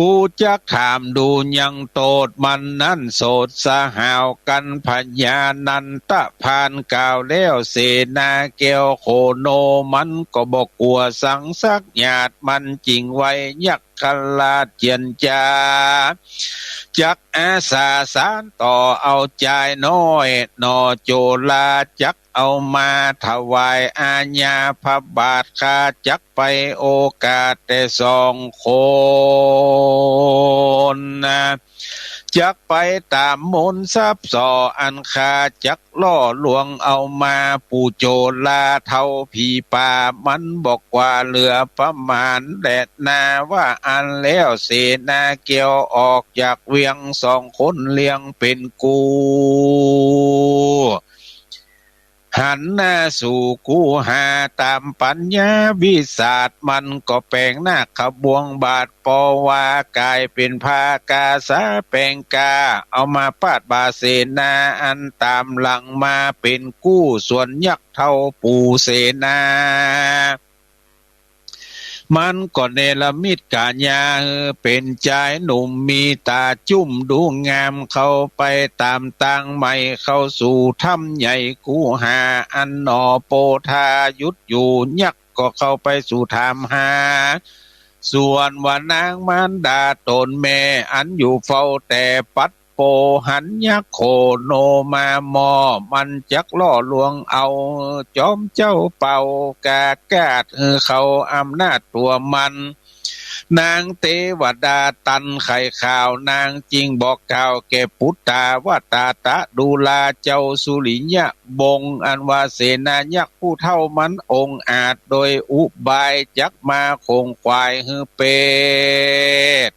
กูจักถามดูยังโตษมันนั้น โสดสหาวกั๋น พญานันทะพานกล่าวแล้ว เสนาแก้วโขนโน มันก็บ่กั๋วสังสักหยาด มันจึ่งไหว้ยักษ์ขราชเจียรจา จักอาสาสานต่อเอาจายน้อย หน่อโจราจัก เอามาถวายอาญาพระบาท ข้าจักไปโอกาสแต่สองคน จักไปต๋ามมนต์ทรัพย์ส่อ อันข้าจักล่อลวงเอามา ปู่โจราเฒ่าผีป่า มันบอกว่าเหลือประมาณแลนา ว่าอั้นแล้วเสนาแก้วออกจากเวียง สองคนเลี้ยงเป๋นกู้ หันหน้าสู่คูหา ต๋ามปั๋ญญาวิสัชมันก็แป๋งนาคบวงบาท ปอวากายเป๋นผ้ากาสาแป๋งกา เอามาปาดบ่าเสนาอันต๋ามหลังมาเป๋นกู้ ส่วนยักษ์เฒ่าปู่เสนา มันก็เนรมิตก๋ายาหื้อเป๋นจายหนุ่มมีต๋าจุ้มดูงาม เข้าไปต๋ามตางใหม่ เข้าสู่ถ้ำใหญ่คูหาอันหน่อโพธาหยุดอยู่ ยักษ์ก็เข้าไปสู่ถามหา ส่วนว่านางมารดาต๋นแม่อันอยู่เฝ้าแต่ปัด โปหันยักษ์โขโนมามอบ มันจักล่อลวงเอา จอมเจ้าเป่ากากาศหื้อเขาอำนาจตั๋วมัน นางเตวดาตันไขข่าว นางจึงบอกกล่าวแก่ปุตตาวตาตะดูราเจ้าสุริยะวงศ์ อันว่าเสนายักษ์ผู้เฒ่ามันองอาจ โดยอุบายจักมาข่มขวายหื้อเปรต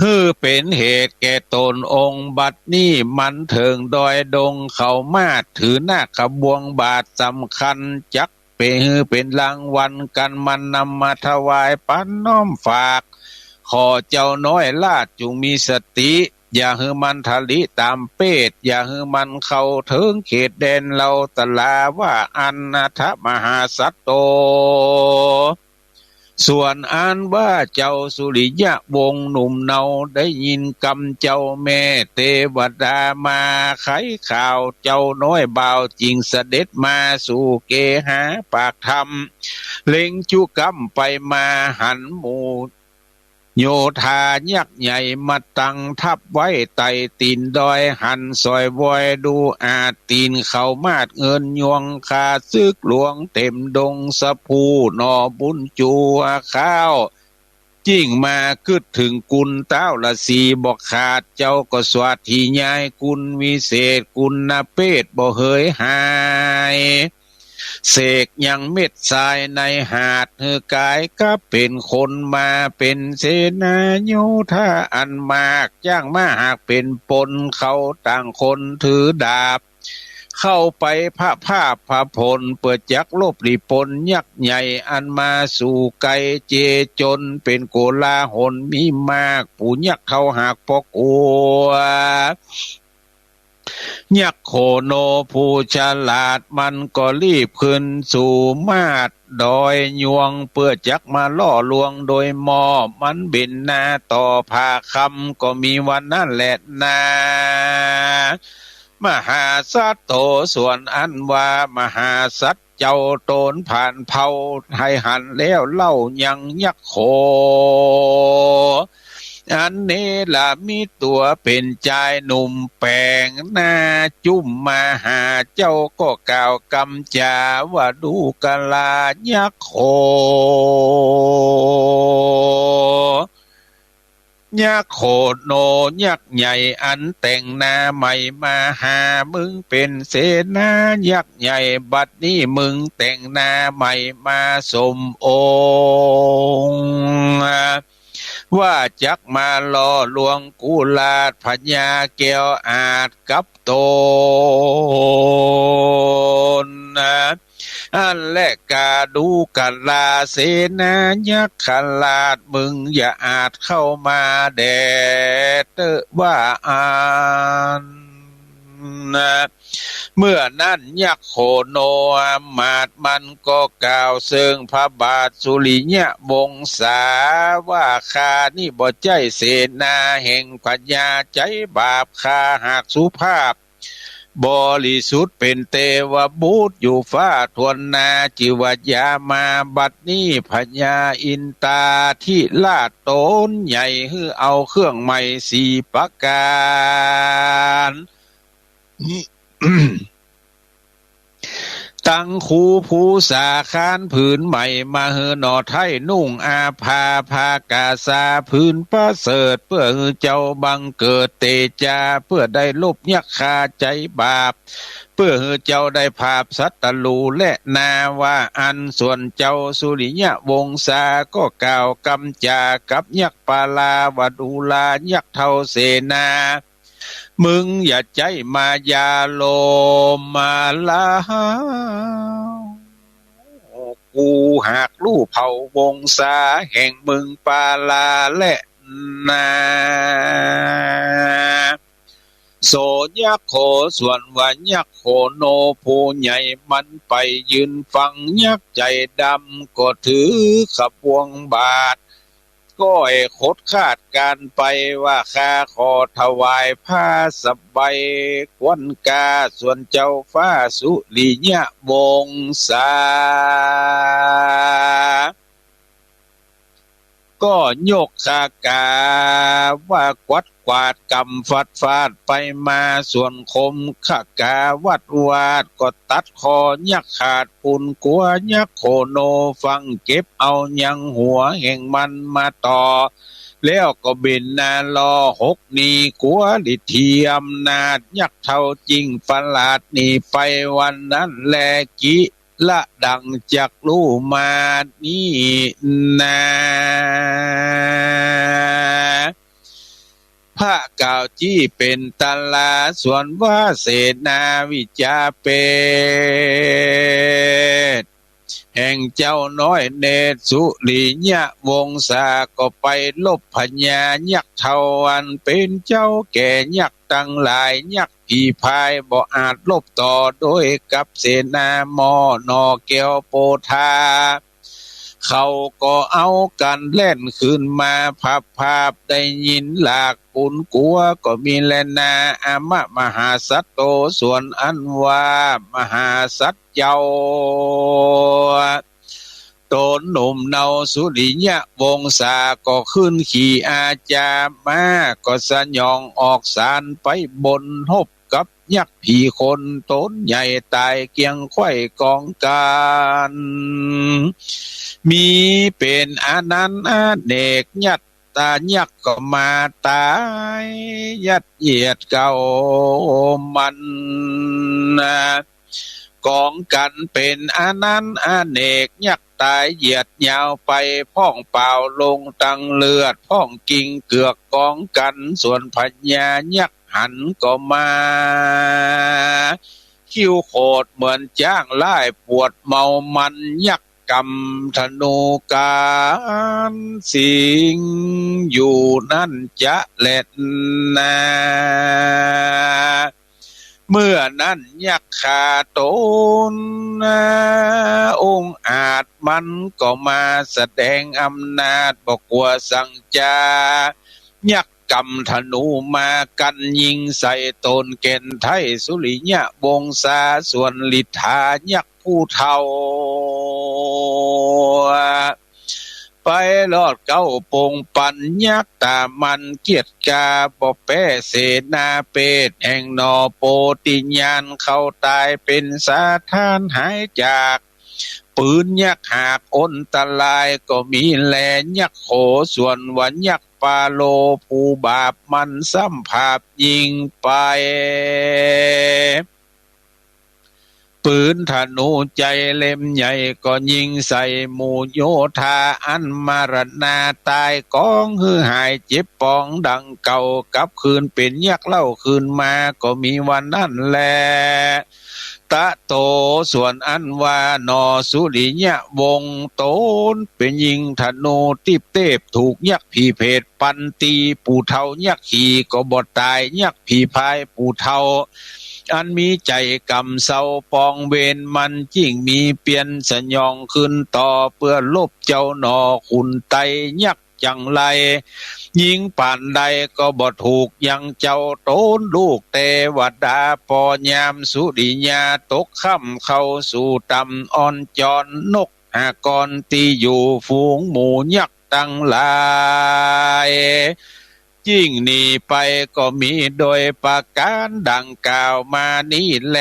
หื้อเป๋นเหตุแก่ต๋นองค์ บัดนี้มันเถิงดอยดงเขามาศ ถือนาคบวงบาทสำคัญ จักเป๋นหื้อเป๋นรางวัลกั๋น มันนำมาถวายปั๋นน้อมฝาก ขอเจ้าน้อยราชจุ่งมีสติ อย่าหื้อมันทะลิต๋ามเปรต อย่าหื้อมันเข้าเถิงเขตแดนเฮา ต๋าลาว่าอันนาถมหาสัตโต ส่วนอันว่าเจ้าสุริยะวงศ์หนุ่มเนา ได้ยินกำเจ้าแม่เตวดามาไขข่าว เจ้าน้อยบ่าวจึงเสด็จมาสู่เกหาปากถ้ำ เล็งจุ๊กำไปมาหันหมู่ โยธายักษ์ใหญ่มาตั้งทัพไว้ใต้ตี๋นดอย หันสอยวอยดูอาจตี๋นเขามาศเงินยวง ข้าศึกหลวงเต๋มดงสะพู หน่อบุญจูข้าว จึงมากึ๊ดเถิงกุลเต๊าละสีบ่ขาด เจ้าก็สวัสดียายกุลวิเศษ กุณเปรตบ่เหยหาย เสกยังเม็ดทรายในหาด หื้อกายกลับเป๋นคน มาเป๋นเสนาโยธาอันมาก จ้างม้าหากเป๋นปน เขาต่างคนถือดาบ เข้าไปผะภาพผะผล เปื้อจักลบหลีปลยักษ์ใหญ่ อันมาสู่ไกลเจจน เป๋นโกลาหลมีมาก ปู่ยักษ์เฒ่าหากบ่กั๋ว ยักษ์โขโนผู้ฉลาด มันก็รีบขึ้นสู่มาศดอยยวง เปื้อจักมาล่อลวงโดยมอบ มันเบญนาต่อผ่าคำ ก็มีวันนั้นแหละนา มหาสัตโต ส่วนอันว่ามหาสัตว์เจ้าโตนผ่านเผ่า ไทหันแล้วเล่ายังยักษ์โข อันเนรมิตตั๋วเป๋นจายหนุ่มแป๋งหน้าจุ้มมาหาเจ้า ก็กล่าวกำจ๋าว่า ดูกรายักษ์โข ยักษ์โขโนยักษ์ใหญ่อันแต่งหน้าใหม่มาหามึง เป๋นเสนายักษ์ใหญ่ บัดนี้มึงแต่งหน้าใหม่มาสมองค์ ว่าจักมาล่อลวงกุราชพญาแก้วอาจกับต๋น อันแลกาดูกราเสนายักษ์ขราช มึงอย่าอาจเข้ามาแด่เต๊อะว่าอั้น เมื่อนั้นยักษ์โขโนอำมาตย์มันก็กล่าวเซิงพระบาทสุริยวงศาว่า ข้านี้บ่ใจ้เสนาแห่งพญาใจ๋บาป ข้าหากสุภาพ บริสุทธิ์เป๋นเตวบุตรอยู่ฟ้าถ้วนหน้า จื้อว่าอย่ามา บัดนี้พญาอินทาธิราชต๋นใหญ่หื้อเอาเครื่องใหม่สี่ประก๋าน ตังคูภูษาคานผืนใหม่มาหื้อหน่อไท้นุ่ง อาภาผากาสาผืนประเสริฐ เปื้อหื้อเจ้าบังเกิดเตจา เปื้อได้ลบยักขาใจ๋บาป เปื้อหื้อเจ้าได้ผาบศัตรูแลนาว่าอั้น ส่วนเจ้าสุริยวงศาก็กล่าวกำจ๋ากับยักษ์ปาลาว่า ดูรายักษ์เฒ่าเสนา มึงอย่าใจ๊มายาโลมาลาว กูหากฮู้เผ่าวงศาแห่งเมืองปาลาแลนา โสยักษ์โข ส่วนว่ายักษ์โขโนผู้ใหญ่มันไปยืนฟัง ยักษ์ใจ๋ดำก็ถือขบวงบาตร ก้อยขดคาดก๋านไปว่า ข้าขอถวายผ้าสบายควันกา ส่วนเจ้าฟ้าสุริยะวงศา ก็ยกขากาว่ากวัดกวาดกำฟัดฟาดไปมา ส่วนคมขากาวัดวาดก็ตัดคอยักษ์ขาดปูนกั๋ว ยักษ์โขโนฟังเก็บเอายังหัวแห่งมันมาต่อ แล้วก็เบนหน้าล่อหกหนีกั๋วฤทธีอำนาจ ยักษ์เฒ่าจึงประหลาดหนีไปวันนั้นแล กิ ละดังจักฮู้มานี้นา พระกล่าวจี้เป๋นตารา ส่วนว่าเสนาวิจาเปต แห่งเจ้าน้อยเนตรสุริยะวงศา ก็ไปลบพญายักษ์เฒ่าอันเป๋นเจ้าแก่ยักษ์ตังหลาย ยักษ์ ผีพายบ่อาจลบต่อโดยกับเสนาหม้อหน่อแก้วโปธา เขาก็เอากั๋นแล่นขึ้นมาพับๆ ได้ยินหลากปูนกั๋ว ก็มีแลนา อามะมหาสัตว์โต ส่วนอันว่ามหาสัตว์เจ้า ต๋นหนุ่มเนาสุริยะวงศา ก็ขึ้นขี่อาจามา ก็สยองออกสารไปบน ฮบกับยักษ์ผีคนต๋นใหญ่ต๋ายเกียงไขว้ก๋องกั๋น มีเป๋นอานันต์อาเนก ยัตตายักษ์ก็มาต๋ายยัดเยียดเก้ามัน ก๋องกั๋นเป๋นอานันต์อาเนก ยักษ์ต๋ายเหยียดยาวไป พ่องเป๋าลงตังเลือด พ่องกิ่งเกือกก๋องกั๋น ส่วนพญายักษ์หันก็มา คิ้วโขดเหมือนจ๊างล่ายปวดเมามัน ยักษ์กำธนูก๋านสิงห์อยู่นั้นจะแลนา เมื่อนั้นยักขาต๋น องอาจมันก็มาแสดงอำนาจ บ่กั๋วสังจา ยักกำธนูมากั๋นยิงใส่ต๋นแก่นไท้สุริยะวงศา ส่วนฤทธายักผู้เฒ่า ไปรอดเก๊าปงปันยักต๋ามันเกียรติกา บ่แป๊เสนาเปตแห่งหน่อโปธิญาณ เขาต๋ายเป๋นสาธานหายจาก ปืนยักหากอนตรายก็มีแล ยักโขส่วนว่ายักปาโลผู้บาปมันซ้ำผาบยิ่งไป ปืนธนูใจ๋เล่มใหญ่ก็ยิงใส่หมู่โยธา อันมรณาต๋ายก๋องหื้อหายเจ็บปองดังเก่า กลับคืนเป๋นยักเล่าคืนมาก็มีวันนั้นแล ตะโต ส่วนอันว่าหน่อสุริยะวงศ์ ต๋นเป๋นยิงธนูติบเตบ ถูกยักผีเผตปันตี ปู่เฒ่ายักขีก็บ่ต๋าย ยักผีพายปู่เฒ่า อันมีใจ๋กำเซาปองเวร มันจึ่งมีเปียรสยองคืนต่อ เปื้อลบเจ้าหน่อขุนไตยัก จังไร ยิงปานใดก็บ่ถูกยังเจ้า ต๋นลูกเตวดา ปอยามสุริยาตกค่ำเข้าสู่ต่ำ อ่อนจอนนกหากรตี้อยู่ ฝูงหมู่ยักตังหลาย ยิ่งหนีไปก็มีโดยประก๋านดังกล่าวมานี้แล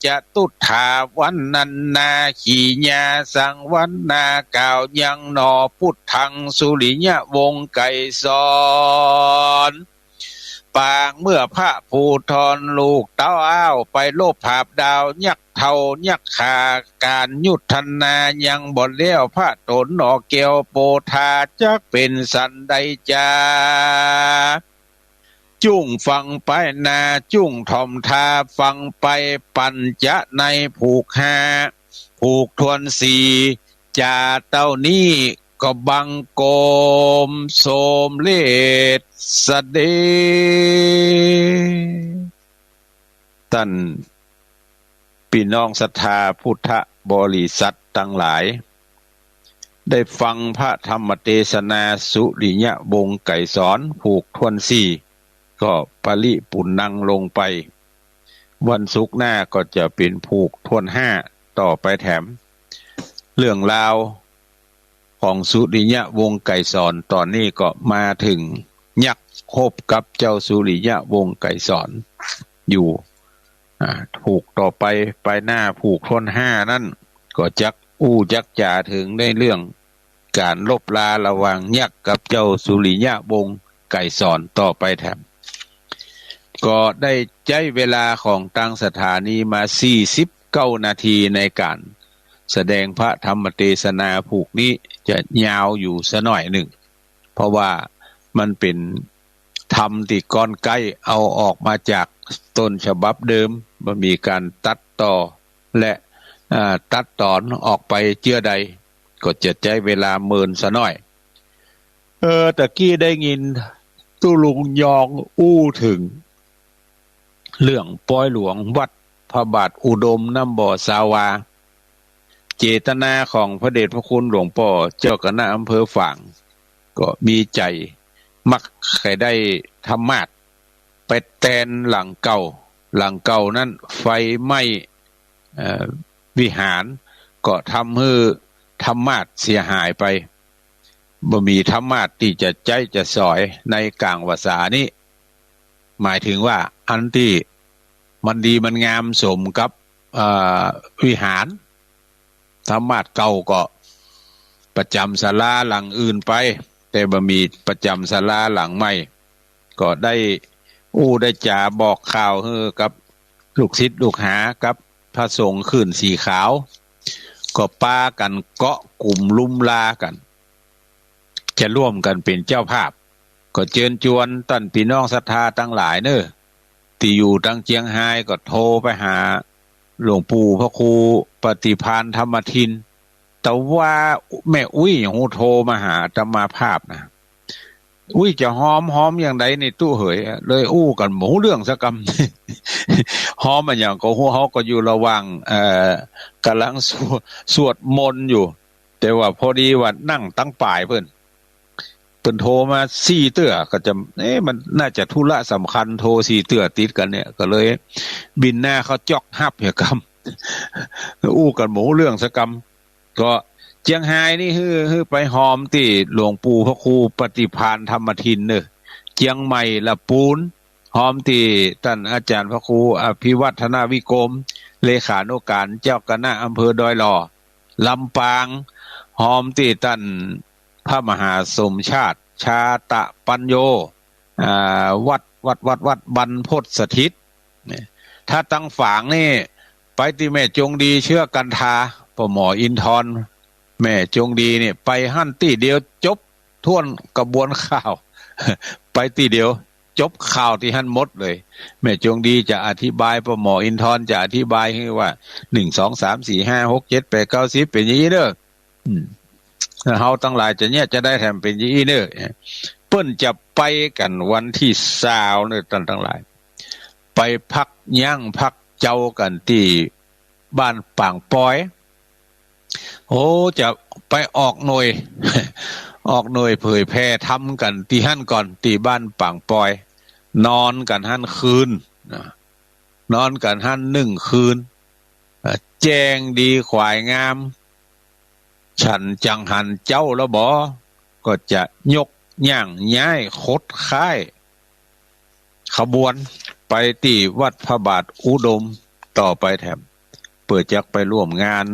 จตุฏฐาวัณณนา ขีญาสังวัณณา กล่าวยังหน่อพุทธังสุริยวงศ์ไกรสร ปางเมื่อพระภูธรลูกเต้าอ้าว ไปลบผาบดาวยักเฒ่ายักขา ก๋านยุทธนายังบ่แล้ว พระต๋นหน่อแก้วโปธา จักเป๋นสันใดจา จุ่งฟังไปนา จุ่งถ่อมทาฟังไป ปั๋ญจะไนยผูกห้า ผูกถ้วนสี่ จ่าเต้านี้ก็บังคมสมเร็จเสด็จ ต้านปี้น้องศรัทธาพุทธบริษัทตังหลาย ได้ฟังพระธรรมเตสนาสุริยวงศ์ไกรสรผูกถ้วนสี่ ก็ปริปุณณังลงไป วันศุกร์หน้าก็จะเป๋นผูกถ้วนห้าต่อไปแถม เรื่องราวของสุริยวงศ์ไกรสรต๋อนนี้ก็มาเถิงยักษ์ฮบกับเจ้าสุริยวงศ์ไกรสรอยู่ อ่า ผูกต่อไป ไปหน้าผูกถ้วนห้านั้น ก็จักอู้จักจ๋าเถิงในเรื่องก๋านรบราระหว่างยักษ์กับเจ้าสุริยวงศ์ไกรสรต่อไปแถม ก็ได้ใจ๊เวลาของตางสถานีมาสี่สิบเก้านาทีในก๋านแสดงพระธรรมเตสนาผูกนี้ จะยาวอยู่สักหน้อยนึ่ง เพราะว่ามันเป๋นธรรมตี้ก้อนใก้เอาออกมาจากต้นฉบับเดิม บ่มีก๋านตัดต่อ และ อ่า ตัดต๋อนออกไปเจื้อใด ก็จะใจ๊เวลาเมินสักหน้อย เออ ตะกี้ได้ยินตุ๊ลุงยองอู้เถิงเรื่องปอยหลวงวัดพระบาทอุดมน้ำบ่อซาวา เจตนาของพระเดชพระคุณหลวงป้อเจ้าคณะอำเภอฝาง ก็มีใจ๋มักใค่ได้ธรรมาสน์ไปแตนหลังเก่า หลังเก่านั้นไฟไหม้ เอ่อ วิหาร ก็ทำหื้อธรรมาสน์เสียหายไป บ่มีธรรมาสน์ตี้จะใจ๊จะสอยในก๋างพรรษานี้ หมายเถิงว่าอันตี้มันดีมันงามสมกับ เอ่อ วิหาร ธรรมาสน์เก่าก็ประจ๋ำศาลาหลังอื่นไป แต่บ่มีประจ๋ำศาลาหลังใหม่ ก็ได้อู้ได้จ๋าบอกข่าวหื้อกับลูกศิษย์ลูกหากับพระสงฆ์ขื่นสีขาว ก็ปากั๋นเกาะกุ๋มลุ้มลากั๋น จะร่วมกั๋นเป๋นเจ้าภาพ ก็เจิญจวนต้านปี้น้องศรัทธาตังหลายเน่อ ตี้อยู่ตางเจียงฮายก็โทรไปหาหลวงปู่พระครูปฏิภาณธรรมทิน แต่ว่าแม่อุ๊ยยังฮู้โทรมาหาอาตมาภาพนะ อุ๊ย จะฮอม ฮอมอย่างใดนี่ตุ๊เหย เลยอู้กั๋นบ่ฮู้เรื่องสักกำ ฮอมอะหยังก็ฮู้ เฮาก็อยู่ระหว่าง เอ่อ ก่ำลังสวด สวดมนต์อยู่ แต่ว่าพอดีว่านั่งตังป๋ายเปิ้น เปิ้นโทรมาสี่เตื้อ ก็จะ เอ๊ะ มันน่าจะธุระสำคัญ โทรสี่เตื้อติดกั๋นเนี่ย ก็เลยบินหน้าเข้าจ๊อกฮับเหียกำ อู้กั๋นบ่ฮู้เรื่องสักกำ ก็เจียงฮายนี่หื้อ หื้อไปฮอมตี้หลวงปู่พระครูปฏิภาณธรรมทินเน่อ เจียงใหม่ละปูน ฮอมตี้ต้านอาจ๋ารย์พระครูอภิวัฒนวิกรม เลขานุก๋านเจ้าคณะอำเภอดอยหล่อ ลำปาง ฮอมตี้ต้านพระมหาสมชาติ ชาตะปัญโญ อ่า วัด วัด วัด วัดบรรพตสถิต เนี่ย ถ้าตางฝางนี่ ไปตี้แม่จงดีเชื้อกันทา ป้อหมออินทร แม่จงดีนี่ ไปหั้นตี้เดียวจบถ้วนกระบวนข่าว ไปตี้เดียวจบข่าวตี้หั้นหมดเลย แม่จงดีจะอธิบาย ป้อหมออินทรจะอธิบายหื้อว่า หนึ่ง สอง สาม สี่ ห้า หก เจ็ด แปด เก้า สิบ เป๋นอย่างอี้เน่อ อืม เฮาตังหลายจะเนี่ยจะได้แถมเป๋นอย่างอี้เน่อ เปิ้นจะไปกั๋นวันตี้ซาวเน่อ ต้านตังหลาย ไปพักยั้งพักเจ๊ากั๋นตี้บ้านป่างปอย โอ้ จะไปออกหน่วย ออกหน่วยเผยแผ่ธรรมกั๋นตี้หั้นก่อน ตี้บ้านป่างปอย นอนกั๋นหั้นคืน นะ นอนกั๋นหั้นนึ่งคืน เอ่อ แจ้งดีขวายงาม ฉันจังหันเจ๊าแล้วบ่ ก็จะยกย่างย้ายขดข้ายขบวนไปตี้วัดพระบาทอุดมต่อไปแถม เปื้อจักไปร่วมงาน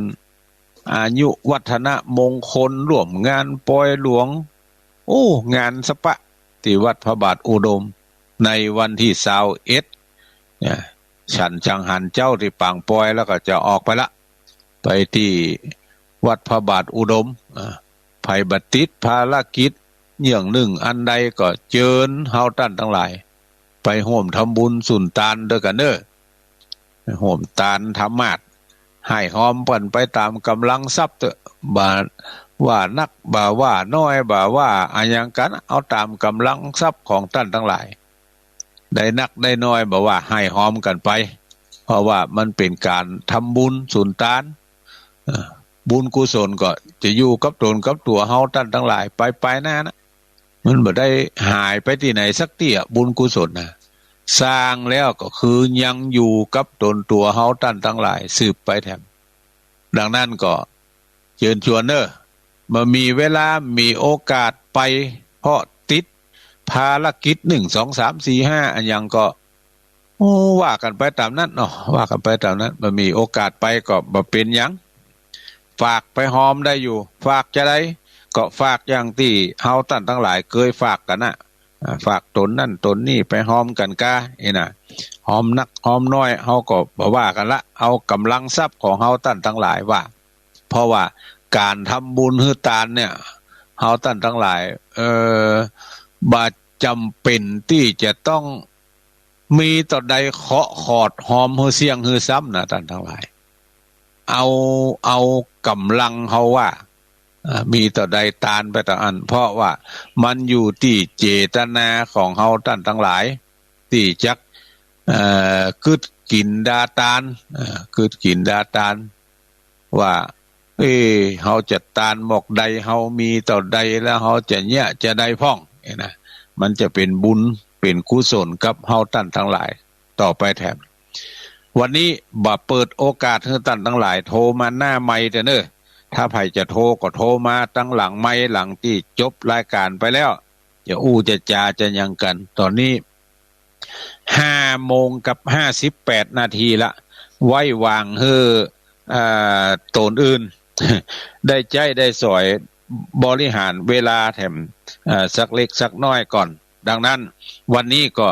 อายุวัฒนมงคล ร่วมงานปอยหลวง โอ้ งานสะปะ ตี้วัดพระบาทอุดม ในวันตี้ซาวเอ็ด เนี่ย ฉันจังหันเจ๊าตี้ป่างปอยแล้วก็จะออกไปละ ไปตี้วัดพระบาทอุดม อ่า ใผบ่ติดภารกิจอย่างนึ่งอันใดก็เจิญเฮาต้านตังหลาย ไปฮ่วมทำบุญสุนตานตวยกั๋นเน่อ ฮ่วมตานธรรมาสน์ ไห้ฮอมกั๋นไปต๋ามก๋ำลังทรัพย์เต๊อะ บ่าว่านัก บ่าว่าน้อย บ่าว่าอะหยังกั๋น เอาต๋ามก๋ำลังทรัพย์ของต้านตังหลาย ได้นักได้น้อย บ่าว่าไห้ฮอมกั๋นไป เพราะว่ามันเป๋นก๋านทำบุญสุนตาน เอ่อ บุญกุศลก็จะอยู่กับต๋นกับตั๋วเฮาต้านตังหลาย ไปๆ หน้านะ มันบ่ได้หายไปตี้ไหนสักเตื้อ บุญกุศลนะ สร้างแล้วก็คือยังอยู่กับต๋นตั๋วเฮาต้านตังหลายสืบไปแถม ดังนั้นก็เจิญชวนเน่อ บ่ามีเวลา มีโอกาสไป เพราะติดภารกิจ นึ่ง สอง สาม สี่ ห้า อะหยังก็ โอ้ ว่ากั๋นไปต๋ามนั้นเนาะ ว่ากั๋นไปต๋ามนั้น บ่ามีโอกาสไปก็บ่เป๋นหยัง ฝากไปฮอมได้อยู่ ฝากจาใด ก็ฝากอย่างตี้เฮาต้านตังหลายเกยฝากกั๋นนะ อ่า ฝากต๋นนั่นต๋นนี่ไปฮอมกั๋นก้า อี้นะ ฮอมนักฮอมน้อย เฮาก็บ่ว่ากั๋นละ เอาก๋ำลังทรัพย์ของเฮาต้านตังหลายว่า เพราะว่าก๋านทำบุญหื้อตานเนี่ย เฮาต้านตังหลาย เอ่อ บ่จ๋ำเป๋นตี้จะต้อง มีเต้าใดเคาะขอดฮอมหื้อเสี้ยงหื้อซ้ำนะต้านตังหลาย เอา เอาก๋ำลังเฮาว่า อ่า มีเต้าใดตานไปเต้าอั้น เพราะว่ามันอยู่ตี้เจตนาของเฮาต้านตังหลาย ตี้จัก เอ่อ กึ๊ดกิ๋นดาตาน เอ่อ กึ๊ดกิ๋นดาตาน ว่า เอ๊ะ เฮาจะตานหมอกใด เฮามีเต้าใด แล้วเฮาจะเยียะจาใดพ่อง เนี่ยนะ มันจะเป๋นบุญ เป๋นกุศลกับเฮาต้านตังหลายต่อไปแถม วันนี้บ่าเปิดโอกาสหื้อต้านตังหลายโทรมาหน้าไมค์เต๊อะเน่อ ถ้าใผจะโทรก็โทรมาตังหลังไมค์ หลังตี้จบรายก๋านไปแล้ว จะอู้จะจ๋าจะหยังกั๋น ต๋อนนี้ ห้าโมงกับห้าสิบแปดนาทีละ ไว้วางหื้อ เอ่อ โตนอื่น ได้ใจ๊ได้สอยบริหารเวลาแถม เอ่อ สักเล็กสักน้อยก่อน ดังนั้น วันนี้ก็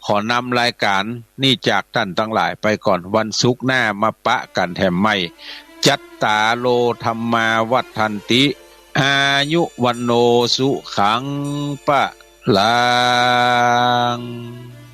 ขอนำรายก๋านนี้จากต้านตังหลายไปก่อน วันศุกร์หน้ามาปะกั๋นแถมใหม่ จัตตาโร ธัมมา วัฑฒันติ อายุ วัณโณ สุขัง พะลัง